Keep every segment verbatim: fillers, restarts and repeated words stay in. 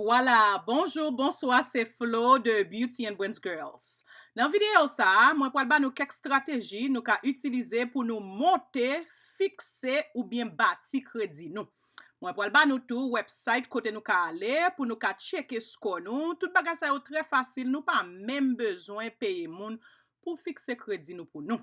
Vwala, bonjou, bonswa, se Flo de Beauty and Brains Girls. Nan videyo sa a, mwen pral ba nou kèk estrateji nou ka itilize pou nou monte, fikse oubyen bati kredi nou. Mwen pral ba nou tou website kote nou ka ale pou nou ka tcheke score nou. Tout bagay sa yo trè fasil, nou pa menm bezwen peye moun pou fikse kredi nou pou nou.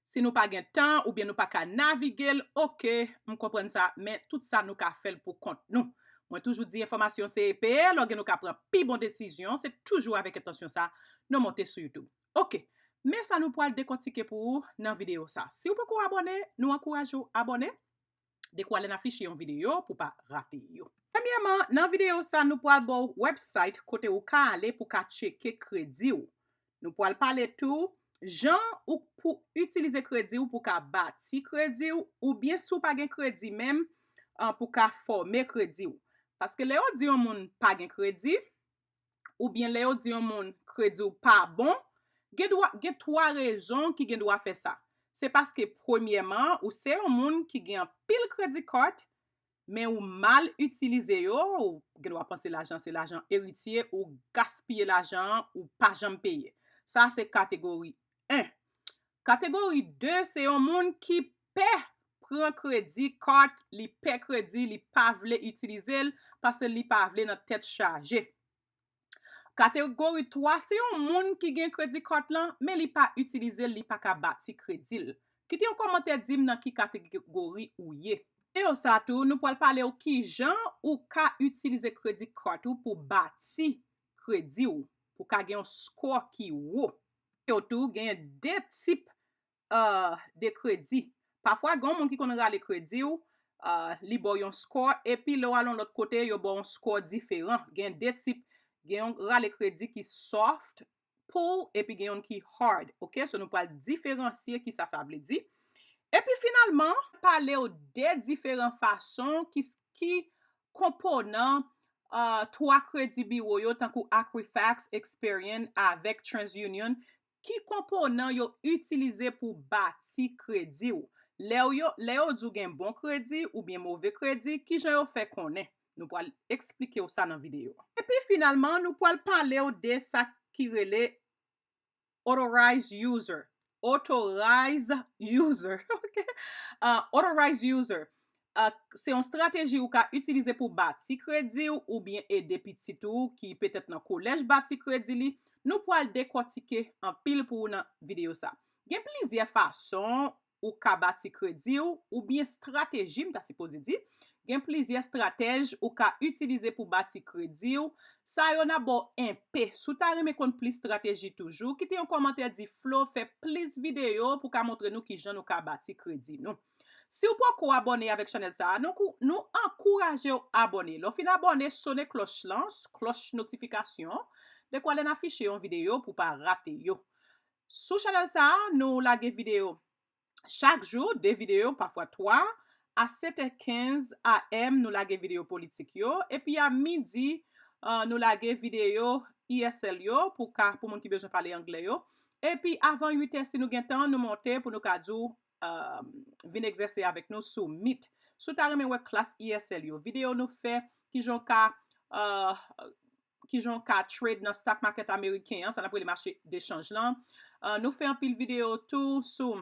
Si nou pa gen tan oubyen nou pa ka navige l, oke, m konprann sa, men tout sa nou ka fè l pou kont nou. Mwen toujou di enfòmasyon se epe, lè w gen nou ka pran pi bon desizyon, se toujou avèk entansyon sa nou monte sou YouTube. Oke, men sa nou pral dekòtike pou ou nan videyo sa. Si w poko abòne, nou ankouraje w abòne. Dekwa lè n afiche yon videyo pou pa rate yo. Premyèman, nan videyo sa, nou pral ba w website kote ou ka ale pou ka tcheke kredi w. Nou pral pale tou jan ou pou itilize kredi w pou ka bati kredi w, oubyen si w pa gen kredi menm, an, pou ka fòme kredi w. Paske lè yo di yon moun pa gen kredi, oubyen lè yo di yon moun kredi w pa bon, gen dwa, gen twa rezon ki gen dwa fè sa. Se paske, premyèman, ou se yon moun ki gen anpil kredi card, men ou mal itilize yo, ou gen dwa panse lajan se lajan eritye, ou gaspiye lajan an, ou pa janm peye. Sa se kategori en. Kategori de, se yon moun ki pè pran kredi card, li pè kredi, li pa vle itilize l, paske li pa vle nan tèt chaje. Kategori twa, se yon moun ki gen kredi card lan, men li pa itilize l, li pa ka bati kredi l. Kite yon kòmantè di m nan ki kategori ou ye. Videyo sa tou, nou pral pale w kijan ou ka itilize kredi card ou pou bati kredi w, pou ka gen yon score ki wo. Yo tou gen de tip, uh, de kredi. Pafwa, gen yon moun ki konn rale kredi w, uh, li ba w yon score, epi lè w al yon lòt kote, yo ba w yon score diferan. Gen de tip, gen yon rale kredi ki soft pull, epi gen yon ki hard, oke? So, nou pral diferansye kisa sa vle di. Epi finalman, pale w de diferan fason ki, ki konponan, uh, twa kredi biwo yo, tankou Equifax, Experian avèk TransUnion, ki konponan yo itilize pou bati kredi w. Lè yo, lè yo di w gen bon kredi oubyen move kredi, kijan yo fè konnen? Nou pral eksplike w sa nan videyo a. Epi finalman, nou pral pale w de sa ki rele authorized user. Authorized user, oke? Uh, authorized user. Uh, se yon estrateji ou ka itilize pou bati kredi w oubyen ede pitit ou ki petèt nan kolèj bati kredi li. Nou pral dekòtike anpil pou ou nan videyo sa. Gen plizyè fason ou ka bati kredi w, oubyen estrateji, m ta sipoze di. Gen plizyè estratèj ou ka itilize pou bati kredi w. Sa yo n ap ba w enpe. Si w ta renmen konn plis estrateji toujou, kite yon kòmantè di Flo fè plis videyo pou ka montre nou kijan nou ka bati kredi nou. Si w poko abòne avèk chanèl sa a, nou kou-, nou ankouraje w abòne. Lè w fin abòne, sone klòch lan, klòch notifikasyon, dekwa lè n afiche yon videyo pou w pa rate yo. Sou chanèl sa a, nou lage videyo chak jou, de videyo, pafwa twa. A sèt è kenz A M, nou lage videyo politik yo. Epi a midi, uh, nou lage videyo E S L yo pou ka, pou moun ki bezwen pale anglè yo. Epi avan uit è, si nou gen tan, nou monte pou nou ka di w, uh, vin egzèse avèk nou sou Meet. Si w ta renmen wè klas E S L yo, videyo nou fè, kijan w ka, uh, kijan w ka trade nan stock market ameriken an, sa n ap rele mache dechanj lan. Uh, nou fè anpil videyo tou sou,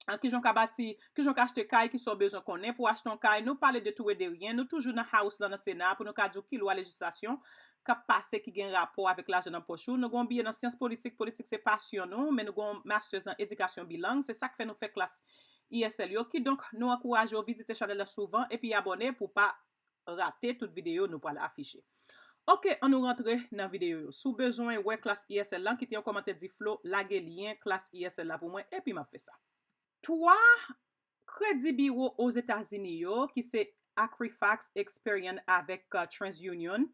uh, kijan w ka bati, kijan w ka achte kay, kisa w bezwen konnen pou achte yon kay. Nou pale de tou e de ryen. Nou toujou nan House lan, nan Sena, pou nou ka di w ki lwa lejislasyon k ap pase ki gen rapò avèk lajan nan pòch ou. Nou gen yon B A nan syans politik, politik se pasyon nou, men nou gen yon masters nan edikasyon bilang. Se sa k fè nou fè klas E S L yo. Kidonk, nou ankouraje w vizite chanèl la souvan epi abòne pou w pa rate tout videyo nou pral afiche. Oke, ann nou rantre nan videyo yo. Si w bezwen wè klas E S L lan, kite yon kòmantè di Flo, lage lyen klas E S L la pou mwen, epi m ap fè sa. Twa kredi biwo Ozetazini yo, ki se Equifax, Experian avèk, uh, TransUnion,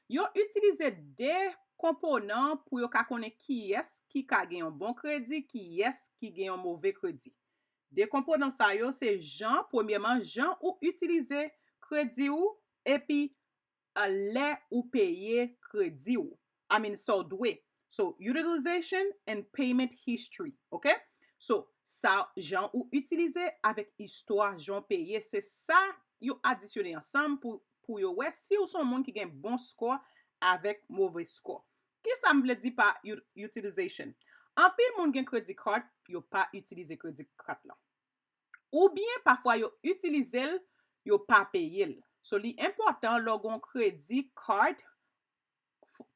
yo itilize de konponan pou yo ka konnen kiyès ki ka gen yon bon kredi, kiyès ki gen yon move kredi. De konponan sa yo se jan, premyèman, jan ou itilize kredi w, epi, uh, lè ou peye kredi w. I mean, sa w dwe. So, utilization and payment history, oke? So, sa, jan ou itilize avèk istwa jan w peye, se sa yo adisyone ansanm pou, pou yo wè si w se yon moun ki gen bon score avèk move score. Kisa m vle di pa u- utilization? Anpil moun gen credit card, yo pa itilize credit card lan. Oubyen pafwa yo itilize l, yo pa peye l. So li enpòtan lè w gen yon credit card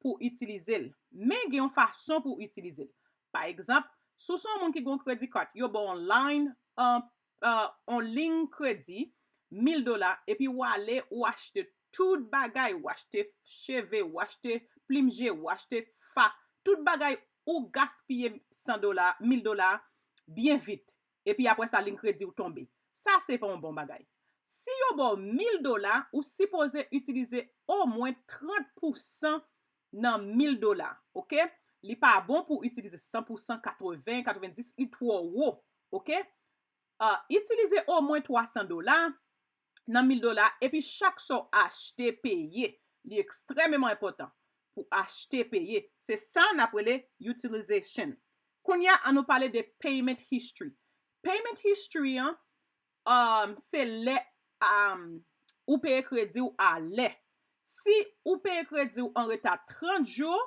pou itilize l. Men gen yon fason pou itilize l. Pa egzanp, si w se yon moun ki gen yon credit card, yo ba w yon line, uh, uh, yon liy kredi, mil dola, epi w ale ou achte tout bagay, ou achte cheve, ou achte plim je, ou achte fa, tout bagay ou gaspiye san dola, mil dola byen vit. Epi apre sa liy kredi w tonbe. Sa se pa yon bon bagay. Si yo ba w mil dola, ou sipoze itilize omwen trant pousan nan mil dola, oke? Li pa bon pou itilize san pousan, katreven, katrevendis, li twò wo, oke? Uh, itilize omwen twa san dola nan mil dola, epi chak sa w achte peye. Li ekstrèmeman enpòtan pou achte peye. Se sa n ap rele utilization. Kounye a, an nou pale de payment history. Payment history an, um, se lè um, ou peye kredi w alè. Si ou peye kredi w an reta trant jou,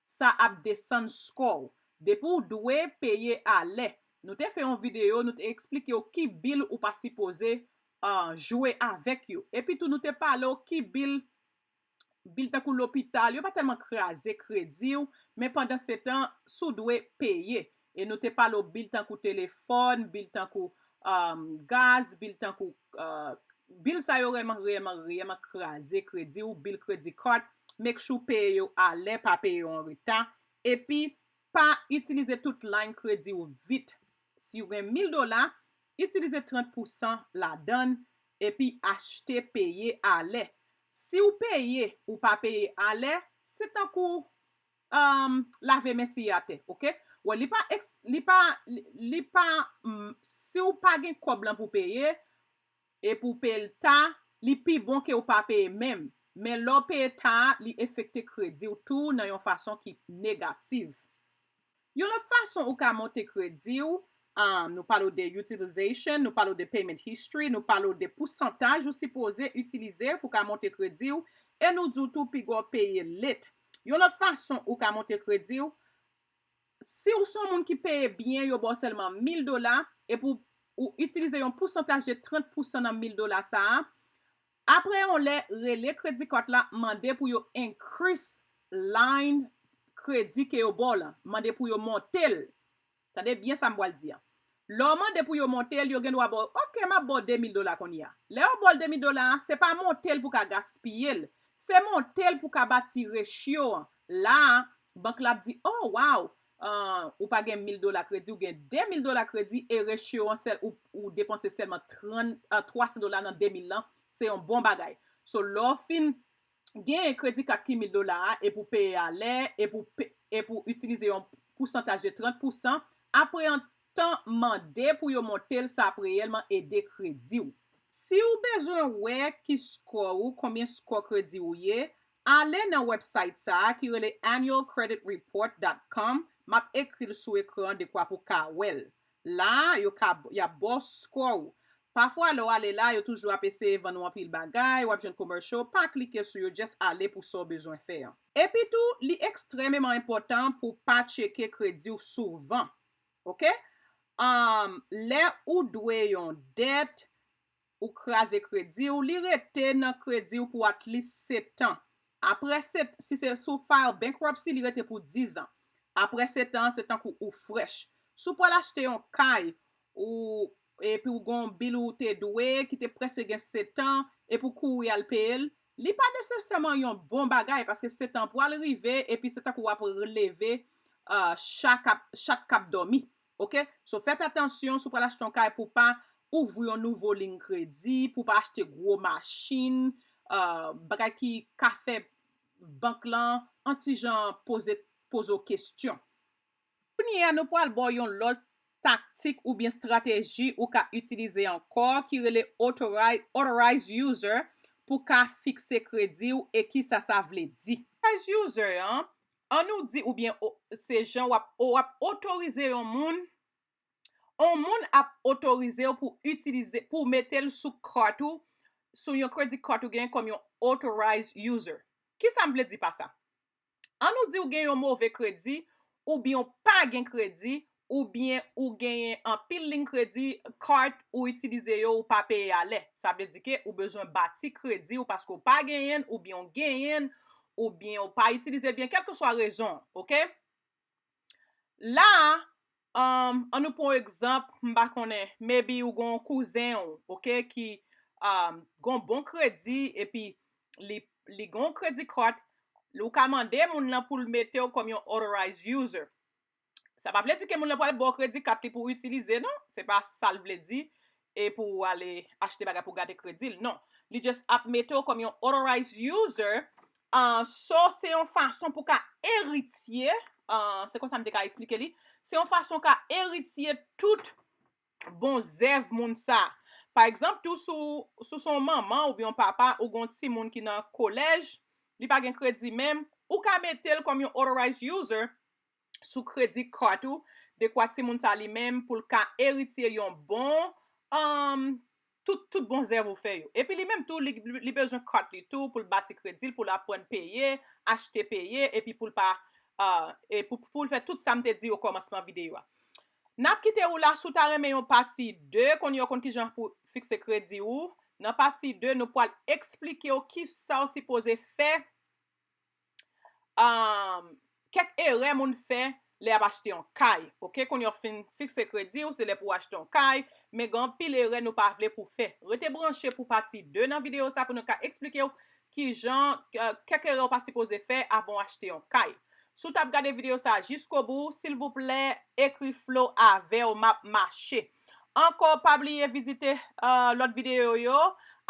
sa ap desann score w. Depi w dwe peye alè. Nou te fè yon videyo, nou te eksplike w ki bil ou pa sipoze uh, jwe avèk yo. Epi tou nou te pale w ki bil, bil tankou lopital, yo pa tèlman kraze kredi w, men pandan se tan, si w dwe peye. E nou te pale w bil tankou telefòn, bil tankou um, gaz, bil tankou uh, bil sa yo rèlman, rèlman, rèlman kraze kredi w, bil credit card, make sure w peye yo alè, pa peye yo an reta. Epi pa itilize tout line kredi w vit. Si w gen mil dola, itilize trant pousan ladan l, epi achte peye alè. Si w peye, ou pa peye alè, se tankou um, lave men siye atè, oke? Wè, li pa, li pa, li pa, um, si w pa gen kòb lan pou peye, e pou peye l ta, li pi bon ke w pa peye menm. Men lè w peye ta, li efekte kredi w tou nan yon fason ki negatif. Yon lòt fason ou ka monte kredi w, um, nou pale w de utilization, nou pale w de payment history, nou pale w de pousantaj ou sipoze itilize pou ka monte kredi w, e nou di w tou piga w peye late. Yon lòt fason ou ka monte kredi w, si w se yon moun ki peye byen, yo ba w sèlman mil dola, epi w, ou itilize yon pousantaj de trant pousan nan mil dola sa a, apre yon lè, rele credit card la, mande pou yo increase line kredi ke yo ba w lan, mande pou yo monte l. Tande byen sa m pral di a. Lè w mande pou yo monte l, yo gen dwa ba w, oke, m ap ba w de mil dola kounye a. Lè yo ba w de mil dola a, se pa monte l pou ka gaspiye l. Se monte l pou ka bati ratio an. La a, bank la ap di, oh, wow, uh, ou pa gen mil dola kredi, ou gen de mil dola kredi, e ratio an sèl, ou, ou depanse sèlman trant, uh, twa san dola nan de mil lan, se yon bon bagay. So, lè w fin gen kredi kat ki mil dola a, e pou peye alè, e pou, e pou itilize yon pousantaj de trant pousan, apre yon tan mande pou yo monte l, sa ap reyèlman ede kredi w. Si w bezwen wè ki score ou, konbyen score kredi ou ye, ale nan website sa a ki rele annual credit report dot com, m ap ekri l sou ekran an dekwa pou w ka wè l. La a, yo ka, y ap ba w score ou. Pafwa, lè w ale la, yo toujou ap eseye vann ou anpil bagay, w ap jwenn commercial, pa klike sou yo, just ale pou sa w bezwen fè an. Epi tou, li ekstrèmeman enpòtan pou w pa tcheke kredi w souvan. Oke? Um, lè ou dwe yon dèt, ou kraze kredi w, li rete nan kredi w pou at least sèt an. Apre sèt, si se, si w file bankruptcy, li rete pou diz an. Apre sèt an, se tankou ou fresh. Si w pral achte yon kay, ou, epi w gen yon bil ou te dwe, ki te prèske gen sèt an, epi w kouri al peye l, li pa nesesèman yon bon bagay, paske sèt an pral rive, epi se tankou w ap releve, uh, chat k ap, chat k ap dòmi. Oke? So, fèt atansyon, si w pral achte yon kay, pou w pa ouvri yon nouvo liy kredi, pou w pa achte gwo machin, uh, bagay ki ka fè bank lan an ti jan poze, poze w kesyon. Kounye a, nou pral ba w yon lòt taktik oubyen estrateji ou ka itilize ankò ki rele authori-, authorized user pou ka fikse kredi w e kisa sa vle di. Authorized user an, an nou di oubyen o-, se jan w ap, w ap otorize yon moun, yon moun ap otorize w pou itilize, pou mete l sou card ou, sou yon credit card ou genyen kòm yon authorized user. Kisa m vle di pa sa? Ann nou di ou gen yon move kredi, oubyen ou pa gen kredi, oubyen ou genyen anpil liy kredi, card ou itilize yo, ou pa peye alè. Sa vle di ke ou bezwen bati kredi ou paske ou pa genyen l, oubyen ou genyen l, oubyen ou pa itilize l byen, kèlkeswa rezon, oke? La a, um, ann nou pran yon egzanp, m pa konnen, maybe ou gen yon kouzen w, oke, ki um, gen yon bon kredi, epi li, li gen yon credit card, ou ka mande moun nan pou l mete w kòm yon authorized user. Sa pa vle di ke moun nan pral ba w credit card li pou w itilize, non. Se pa sa l vle di. E pou w ale achte bagay pou w gade kredi l, non. Li just ap mete w kòm yon authorized user. Uh, so, se yon fason pou ka eritye. Uh, se konsa m te ka eksplike li. Se yon fason ka eritye tout bon zèv moun sa. Pa egzanp, tou sou, sou se yon manman oubyen yon papa, ou gen yon timoun ki nan kolèj, li pa gen kredi menm, ou ka mete l kòm yon authorized user sou credit card ou, dekwa timoun sa li menm pou l ka eritye yon bon, um, tout, tout bon zèv ou fè yo. Epi li menm tou, li, li bezwen card li tou pou l bati kredi l, pou l aprann peye, achte peye, epi pou l pa, uh, e pou, pou l fè tout sa m te di o kòmansman videyo a. N ap kite ou la, si w ta renmen yon pati de, kounye a w konn kijan pou fikse kredi ou. Nan pati de, nou pral eksplike w kisa w sipoze fè, um, kèk erè moun fè lè y ap achte yon kay. Oke, kounye a w fin fikse kredi ou, se lè pou w achte yon kay, men gen anpil erè nou pa vle pou w fè. Rete branche pou pati de nan videyo sa pou nou ka eksplike w kijan, uh, kèk erè w pa sipoze fè avan w achte yon kay. Si w t ap gade videyo sa a jiskobou, silvouplè, ekri Flo avè w, m ap mache. Ankò, pa bliye vizite, uh, lòt videyo yo.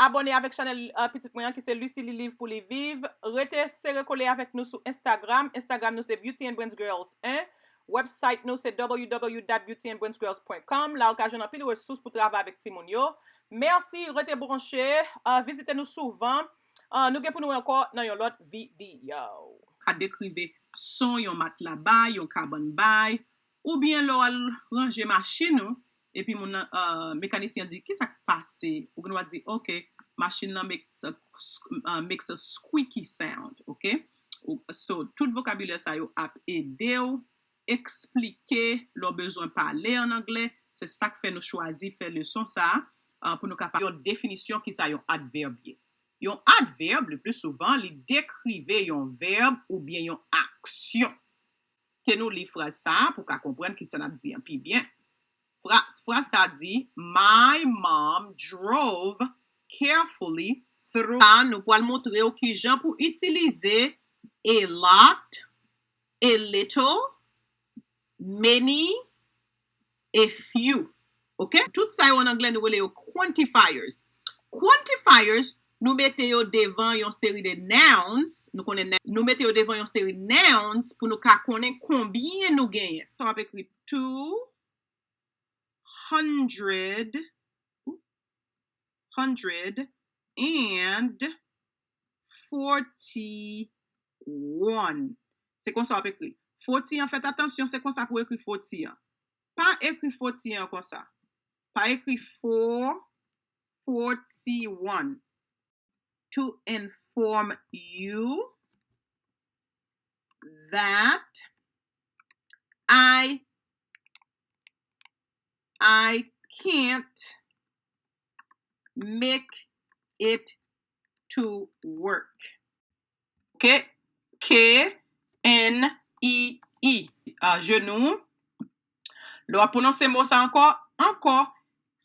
Abòne avèk chanèl, uh, pitit mwen an ki se Lucie Li Liv pou li viv. Rete sere kole avèk nou sou Instagram. Instagram nou se Beauty and Brains Girls en. Website nou se w w w dot beauty and brains girls dot com. La ou ka jwenn anpil resous pou travay avèk timoun yo. Mèsi, rete branche, uh, vizite nou souvan. Uh, nou gen pou nou wè ankò nan yon lòt videyo. Ka dekrive son yon matla bay, yon kabann bay, oubyen lè w al ranje machin ou, epi moun nan, uh, mekanisyen an di, "Kisa k pase?" Ou gen dwa di, "Oke, machin nan makes a, uh, makes a squeaky sound," oke? Ou, so, tout vokabilè sa yo ap ede w eksplike lè w bezwen pale an anglè. Se sa k fè nou chwazi fè leson sa a, uh, pou nou kapab yon definisyon kisa yon advèb ye. Yon advèb, le pli souvan, li dekrive yon vèb oubyen yon aksyon. Ke nou li fraz sa a pou w ka konprann kisa n ap di an pi byen. Fraz, fraz sa a di, "My mom drove carefully through." Sa, nou pral montre w kijan pou itilize a lot, a little, many, a few. Oke? Tout sa yo an anglè, nou rele yo quantifiers. Quantifiers, nou mete yo devan yon seri de nouns. Nou konnen nou-, nou mete yo devan yon seri nouns pou nou ka konnen konbyen nou genyen. Sa w ap ekri two hundred, hundred and forty-one. Se konsa w ap ekri. Forty an, fèt atansyon, se konsa pou w ekri forty an. Pa ekri forty an konsa. Pa ekri four, forty-one. To inform you that I, I can't make it to work. Oke? K N E E. A jenou. Lè w ap pwononse mo sa ankò, ankò,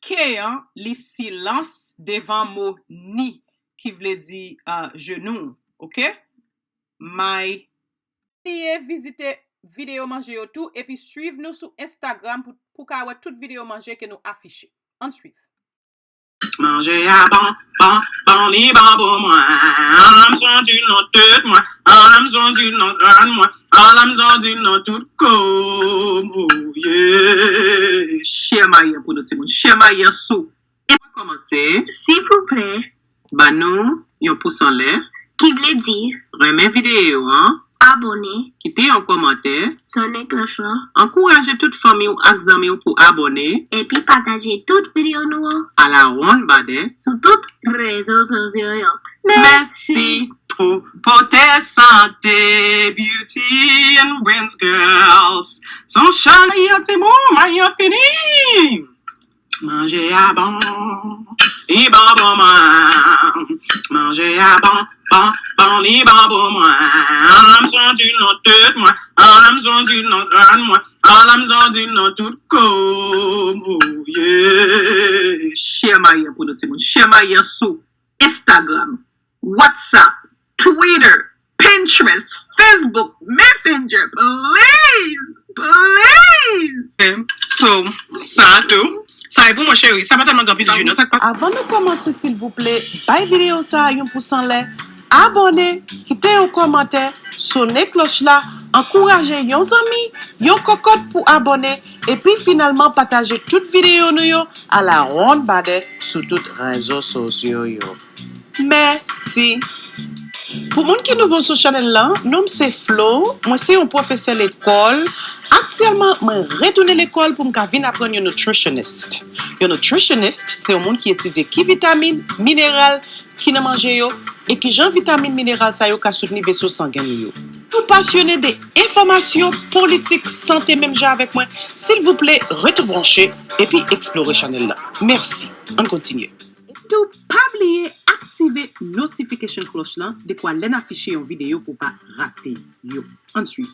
K an, li silans devan mo knee, ki vle di, a, jenou. Oke? My. Bliye vizite videyo manje yo tou, epi swiv nou sou Instagram pou, pou ka wè tout videyo manje ke nou afiche. Ann swiv. Manje a bon, bon, bon, li bon pou mwen. An m soti nan tèt mwen, an m soti nan kràn mwen, an m soti nan tout kò m, oh yeah. Share mayi an pou nou timoun. Share mayi an sou. E pou kòmanse, silvouplè, ban nou yon pous anlè. Ki vle di, renmen videyo an. abòne, kite yon kòmantè, sonnen klòch lan, ankouraje tout fanmi w ak zanmi w pou abòne, epi pataje tout videyo nou an a la wonn badè sou tout rezo sosyo yo. Mèsi! Pou pote sante, Beauty and Brains Girls. Son chay an ti bon, may an fini. Manje a bon, li bon pou mwen. Manje a bon, bon, bon, li bon pou mwen. An m soti nan tèt mwen, an m soti nan kràn mwen, an m soti nan tout kò m. Oh, yeah. Share may an pou nou, timoun. Share may an sou Instagram, WhatsApp, Twitter, Pinterest, Facebook, Messenger, please, please. So, sa tou. Sa e pou mwen, cheri. Sa pa tèlman gen anpil ji, non. Sa pa... Avan nou kòmanse, silvouplè, bay videyo sa a yon pous anlè, abòne, kite yon kòmantè, sonnen klòch la, ankouraje yon zanmi, yon kòkòt pou abòne, epi finalman pataje tout videyo nou yo a la wonn badè sou tout rezo sosyo yo. Mèsi. Pou moun ki nouvo sou chanèl lan, non m se Flo, mwen se yon pwofesè lekòl. Aktyèlman, mwen retounen lekòl pou m ka vin aprann yon nutritionist. Yon nutritionist se yon moun ki etidye ki vitamin, mineral ki nan manje yo e ki jan vitamin, mineral sa yo ka soutni veso sangen nou yo. Ou pasyone de enfòmasyon, politik, sante menm jan avèk mwen? Silvouplè, rete branche epi eksplore chanèl lan. Mèsi. Ann kontinye. Epi tou, pa bliye aktive notification klòch lan dekwa lè n afiche yon videyo pou w pa rate yo. Ann swiv.